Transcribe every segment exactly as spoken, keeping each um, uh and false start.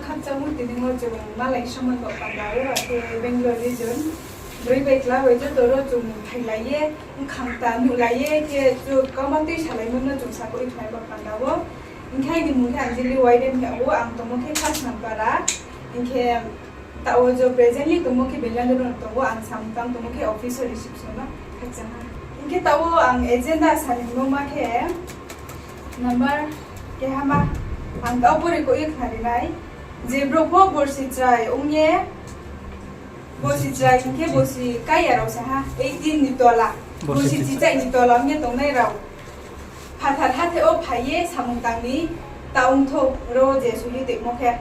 Khakchangmo tini wo chung malai somoi bo panda wo, akhe Bangalore region. Broi bai chla bai joto ro chung phailai ye, bkhang ta nuhlai ye, khe chung kauma tui salaimo no chung sakhouh ye khlai bo panda wo. Hing khe aini mung khe Anjali Wairem hing yag ou, ang tongmo khe Khasnampara. Hing khe taoh wo jo presently tongmo khe Bangalore no tong ou, ang samung tang tongmo khe office o reception no khakchang ha. Hing khe taoh wo ang agenda sanimo ma khe number kehama, ang taoh pore kouh ye khnari nai. Je brouh pho borsi chrai ong ye, borsi chrai hing khe borsi kaiya rao sa ha, eighteen ni tola, borsi chichai ni tola ong ye tongnai rao. Phathar hathái wo phai ye samung tang ni ta ong thou ro je soi ye tongmo khe.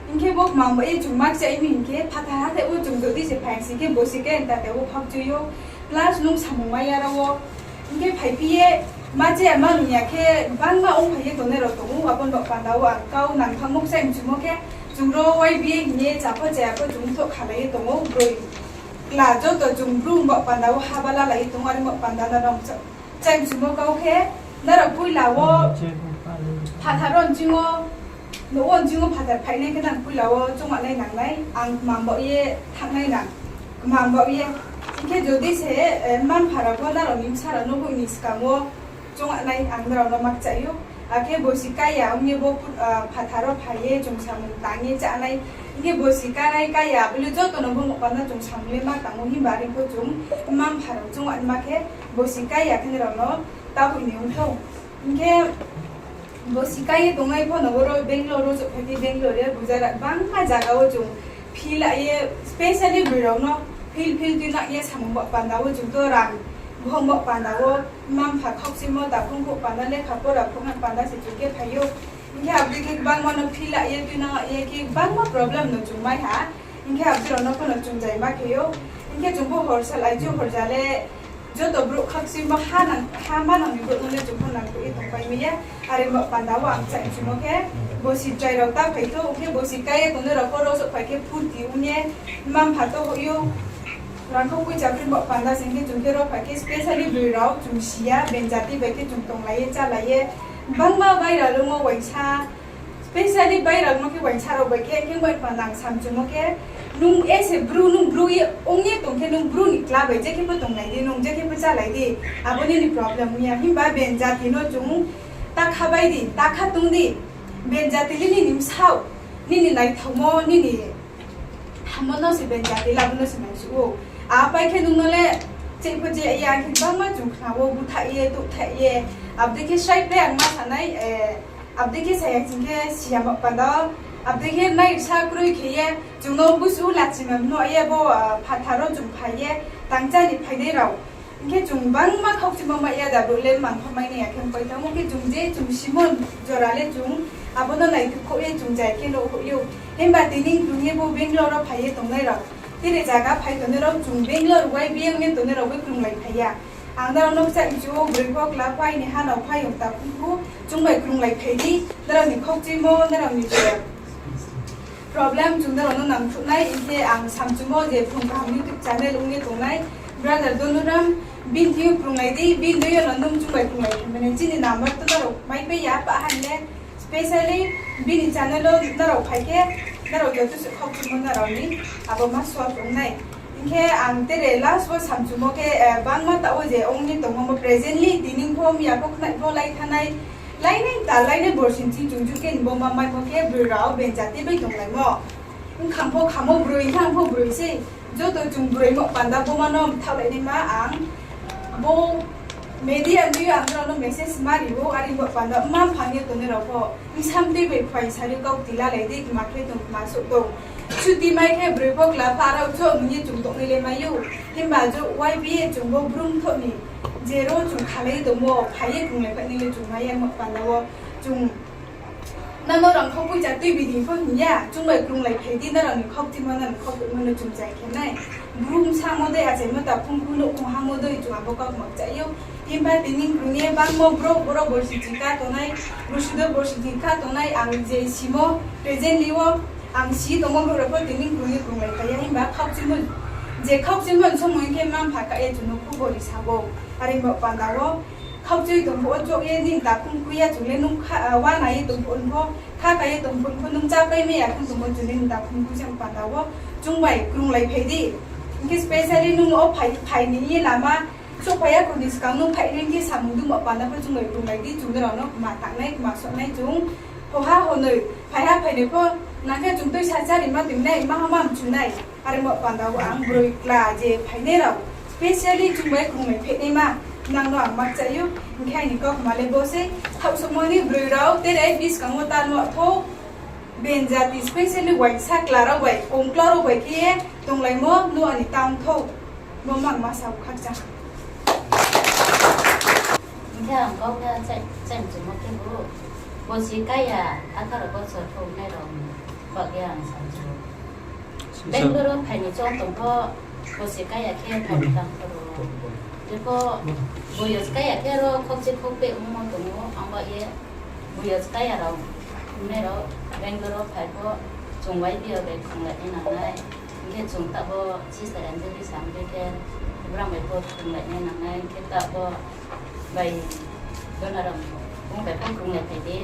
Hing khe bo kmang bai ye chung ma kchaih mi hing khe, phathar hathái wo chung jodi se phai sing khe, borsi kaiya ta te wo phakchui ou, plus nung samung mai ya rao wo. Hing khe phaiphi ye, ma chaya ma nung ya khe, bangma ongphai ye tongnai rao tong ou, abo ni baoh panda wo ang kau nangthanngmo kchaih mchumo khe, chung ro Y B A hing ye chapho chaya pho chung thoh khalai ye tong ou, broi. Kla joto chung bru ni baoh panda wo haba lalai ye tong ou, are baoh panda no nang kchaih mchumo kau khe, nrao poila wo phathar wo nching wo, nouh wo nching wo phathar phainai khe nang poila wo choung nai nang nai, ang kmang baoh ye thanngnai nang, kmang baoh ye. Hing khe jodi se, eh, mma-mpha rao pho nrao ni bsa rao no hoih ni skang wo choung nai, ang nrao no ma kchaih ou. Akhe borsi kaiya ong ye bo phu-, ah, phathar wo phai ye chung samung tang ye chá nai. Hing khe borsi kaiya, kaiya, abo le joto no bo baoh panda chung samung le ma tang ou, himba are pho chung mma-mpha rao choung nai ma khe borsi kaiya khe nrao no ta hoih ni ong thou. Hing khe borsi kai ye tongnai pho no boro Bangalore wo souhphai khe Bangalore ye Gujarat bangma zaga wo chung feel la ye, specially broi rao no feel, feel tuinang ye samung baoh panda wo chung to rang, bohong baoh panda wo, mma-mpha khaukchimo, takhung khouh panda, lekha pora khouhnang panda se chung khe phai ou. Hing khe abo dei khe bangma no feel la ye, tuinang ye khe bangma problem no chung mai ha. Hing khe abo dei rao no pho no chung zai ma khe ou. Hing khe chung pho horsa lai chu horja le, joto brouh khaukchimo ha nang, ha manang ni brouh no le chung pho nangkhruh ye tongpai mai ya. Are baoh panda wo ang kchaih mchumo khe, borsi chrai rao ta phai thou, hing khe borsi kai ye tongnai rao pho ro souhphai khe phurti ong ye, mma-mpha to hoih ou. Rangkhou poicha kri baoh panda se hing khe chung khe ro phai khe specially broi rao chung si ya, ben jati bai khe chung tonglai ye, chálai ye. Bangma viral ongmo uaingsa, specially viral ongmo khe uaingsa rao bai khe, hing khe bai panda ang samchumo khe, nung as a bru, nung bru ye ong ye tong khe nung bru ni kla bai je khe pho tonglai di, nung je khe pho chálai di, abo nini problem ong ya. Himba ben jati no chung ta kha bai di, ta kha tong di, ben jati le nini bsaoh, nini naithaomo, nini hammo no se ben jati le abo no se naisuh ou. Apai khe nung no le cheih pho je ya khe bangma chung khna wo, búthaih ye, touhthaih ye, abo dei khe srai ple ang ma sa nai, eh, abo dei khe sa ya ching khe si ya baoh panda, abo dei khe naisa kroi khe ye, chung no busu lachima no ye bo, ah, phathar wo chung phai ye, tangcha ni phainai rao. Hing khe chung bangma khaukchimo mai ya da, brouh le mangpha mai nai ya khe pai thanngmo khe chung je chung simo jora le chung abo no naithuhkhouh ye chung jai khe nouhkhouh ou. Himba tini krung ye bo Bangalore wo phai ye tongnai rao, tini zaga phai tongnai rao chung Bangalore Y B A ong ye tongnai rao bai krunglai phai ya. Ang nrao no kchaih mchu ou, broi pho kla pho aini ha nao phai yong ta phung phu, chung bai krunglai phai di, nrao ni khaukchimo, nrao ni je problem chung nrao no nangkhruh nai, hing khe ang samchumo je Phrung Kaham YouTube channel ong ye tongnai brother Donuram, bini thing yo krunglai di, bini dei yo no nung chung bai krunglai phai mani, chini number to nrao mai pai ya, pah han le, specially bini channel wo nrao phai khe, nrao joto se khaukchimo nrao ni abo ma solve ong nai. Hing khe ang tere last wo samchumo khe, eh, bangma taoh wo je ong ye tongmo presently tini pho miya pho khnai pho lai thanai, lainai ta lainai borsi ni ching chung ju khe ni bo ma maimo khe broi rao ben jati bai tonglaimo. Bkhang pho khamo broi, bkhang pho broi se. Joto chung broi mo panda bo ma no mthaohlai naima ang. Bo media ni ang nrao no message ma ri ou, are bo panda mma-mpha ni tongnai rao pho bsa mtoi bai phai sari kau kti lalai di, kma khe tong, kma souh tong. Chuti mai khe broi pho kla pha rao cho mung ye chung tongnai le mai ou. Himba jo Y B A chung bo bru mthoh ni je ro chung khalai tongmo, phai ye krunglai phai nai le chung mai ya mo panda wo chung nang no rangkhou poicha tuibi di pho hing ya, chung bai krunglai phai di, nrao ni khaukchimo, nrao ni khaukchimo no chung jai khe nai. Bru bsa mo dei, achaimo ta phung phu nouhkhong ha mo dei, chung abo kau kma kchaih ou. Himba tini krung ye bangmo brouh, brouh borsi ching kha tongnai, borsi do borsi ching kha tongnai, ang je simo, presently wo, ang si tongmo brouh rao pho tini krung ye krunglai phai ya, himba khaukchimo, je khaukchimo ni somoi khe mma-mpha ka ye chung no khubor ri sa ou. Are bo panda wo, Khaukchui tong phuh wo chouh ye nini takhum khui ya chung le nung kha, ah, uana ye tong phuh pho, kha ka ye tong phuh pho nung chápai mai ya khe tongmo chung nini takhum khui se panda wo chung bai krunglai phai di. Hing khe specially nung o phai, phai ni ye lama souhphai ya kho ni skang nung phai ni hing khe samung dumo panda pho chung bai krunglai di, chung nrao no kma tangnai, kma sohnai chung. Hoha honoi, phaiha phainoi pho, nang khe chung tuisa chári ma toingnai, maha ma mchunai. Are mo panda wo ang broi kla je phainai rao, specially chung bai krunglai phainaima, nang no ang makchai ou, hing khe aini kaukma le bo sei, thaohsomo ni broi rao, tere buskang wo ta nuh thou, ben jati specially waisa kla rao bai, kongkla rao bai khe ye tonglaimo, nuh ani tang thou, bo mang ma sa khakchang. Hing khe ang kau khe chai, chai mchumo khe bo, bosi kaiya, atharo bosor thouhnai rao ni bak ye ang sa mchu. Bangalore wo phai ni chong tong pho, bosi kaiya khe phai ni tang pho ro. Jepho, boyos kaiya khe ro, khokchi khokpeh ongmo tong ou, ang ba ye, boyos kaiya rao, ongnai rao, Bangalore wo phai pho, chung Y B O bai krunglai nai nangnai. Hing khe chung taoh bo, Sister Anjali sam bai khe, brang bai pho krunglai nai nangnai, hing khe taoh bo, bai, Donaram, bung bai pho krunglai phai di.